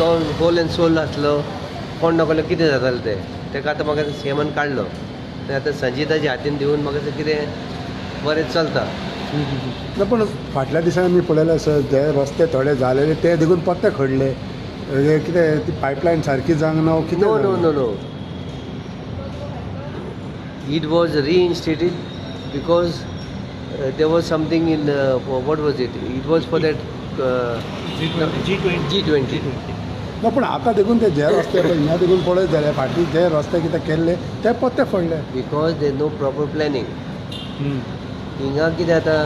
तो whole and सोल आसलो कोण ना कोण कितें जातालें तें ताका आतां म्हाका सीएमान काडलो आनी आतां संजिताच्या हातीन दिवन म्हाका कितें बरें चलता. ना पण फाटल्या दिसांनी आमी पळयलें सर, जे रस्ते थोडे जालेले ते देखून पत्ते खडले, कितें ती पायपलायन सारकी जावंक ना कितें? No no no no, it was reinstated because there was something in what was it? It was for that G20. G20. ना पण आतां देखून ते जे रस्ते पळय हिंगा देखून पळयत जाल्यार फाटीं जे रस्ते कितें केल्ले ते पत्ते पडले. Because there no proper planning. हिंगा कितें जाता,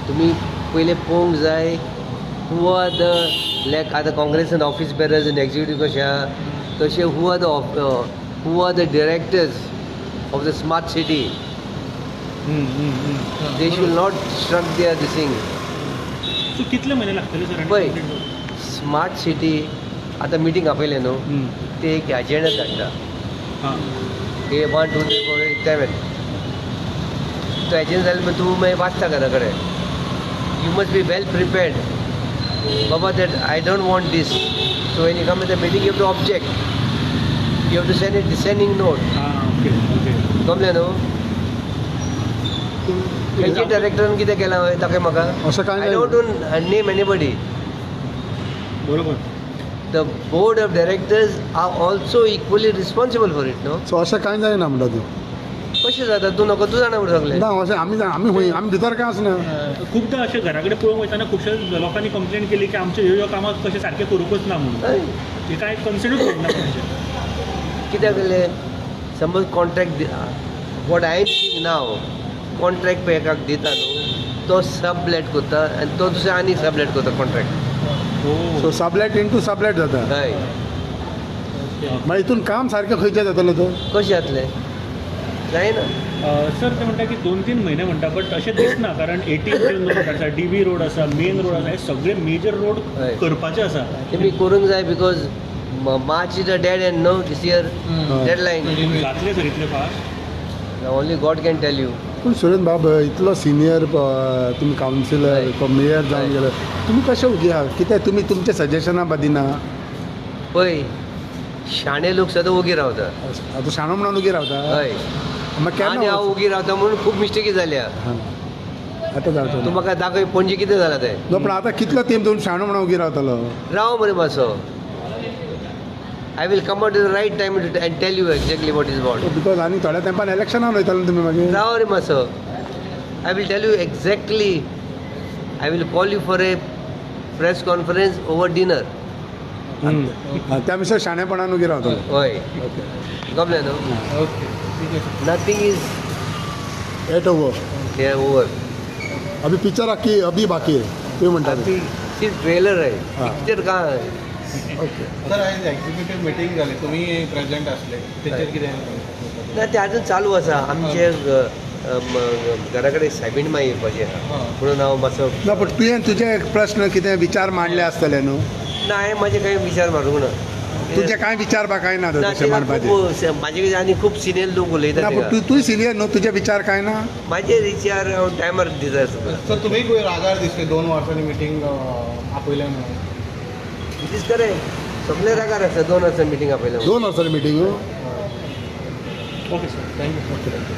तुमी पयलें पळोवंक जाय who are the like आतां काँग्रेसान ऑफिस बेरर्स आनी एक्झिक्युटीव कशें आहा तशें who are the directors of the smart city. They should not struck their this thing. So कितले म्हयने लागतले सर? पळय, स्मार्ट सिटी आतां मिटींग आपयलें न्हू, ते एक एजेंडा धाडटा, हे 1 2 3 4 7, तो एजेंडा जाल्यार मागीर तूं मागीर वाचता घरा कडेन. You must be well prepared Baba that I don't want this. So when you come in the meeting you have to object, you have to send a dissenting note. Okay okay. कमलें न्हू? खंयच्या डायरेक्टरान कितें केलां ताका म्हाका अशें कांय I don't name anybody. बरोबर. The board of directors are also equally responsible for it, no? So अशें कांय जायना म्हणटा तूं? कशें जाता तूं नको, तूं जाणा म्हणून सगळें. ना अशें आमी आमी खंय आमी भितर कांय आसना. खुबदां अशें घरा कडेन पळोवंक वयतना खुबश्या लोकांनी कंप्लेन केली की आमच्यो ह्यो ह्यो कामां कशें सारकें करूंकच ना म्हणून, हें कांय कन्सिडर करूंक ना कोणाचें. कित्याक जालें, समज contract what I am seeing now, contract पळय एकाक दिता न्हू, तो सबलेट करता आनी तो दुसरो आनी सबलेट करता contract. So sublet into sublet जाता. हय. मागीर हितून काम सारकें खंयचें जातलें तर? कशें जातलें, जायना. सर ते म्हणटा की 2-3 म्हयने म्हणटा, बट अशें दिसना कारण 18 जून रोड आसा, डीबी रोड आसा, मेन रोड आसा, हे सगळे मेजर रोड करपाचे आसा. तेमी करूंक जाय because March is a dead end न्हू दीस इयर डेडलायन. जातले सर इतले fast? Only God can tell you. पूण सुरेन बाब इतलो सिनियर तुमी कावन्सिलर मेयर जावन गेले, तुमी कशें उगी आहा कितें तुमी तुमचे सजेशनां बा दिना? पळय, शाणे लोक सदां ओगी रावता. आतां शाणो म्हणून ओगी रावता? हय. आनी हांव ओगी रावता म्हणून खूब मिस्टेकी जाल्या. आतां जावचो तूं म्हाका दाखय पणजे कितें जालां तें. ना पण आतां कितलो तेंप तूं शाणो म्हणून ओगी रावतलो? राव मरे मातसो. I will come out at the right time and tell you exactly what is what. Because आनी थोड्या तेंपान इलेक्शनान वयतलो तुमी मागीर. राव रे मातसो. I will tell you exactly. I will call you for a press conference over dinner. त्या मिसळ शाणेपणान उगी रावतलो. हय. गमलें न्हू? Okay. Nothing is at over. Over. अभी पिक्चर आखी अभी बाकी आहे तुम्ही म्हणता. सिर्फ ट्रेलर आहे, पिक्चर का? ओके सर, आयज एक्झिक्युटीव मिटींग जाली, तुमी प्रेझेंट आसले, तेचेर कितें? ना ते आजून चालू आसा. आमचे घरा कडेन सायबीण माई येवपाची आहा म्हणून हांव मातसो. ना पण तुवें तुजे प्रश्न कितें विचार मांडले आसतले न्हू? ना हांवें म्हाजे कांय विचार मारूंक ना. तुजे कांय विचार बा कांय ना तशें मांडपाचे? म्हाजे कडेन आनी खूब सिनियर लोक उलयता. तूं सिनियर न्हू, तुजे विचार कांय ना? म्हाजे विचार हांव टायमार दिता तुका. सर तुमी खंय रागार दिसले 2 वर्सांनी मिटींग आपयलें म्हणून? It is correct, सगळे रागार आसा. 2 वर्सां मिटींग आपयलें. 2 वर्सांनी meeting? Okay sir, thank you. Okay, thank you.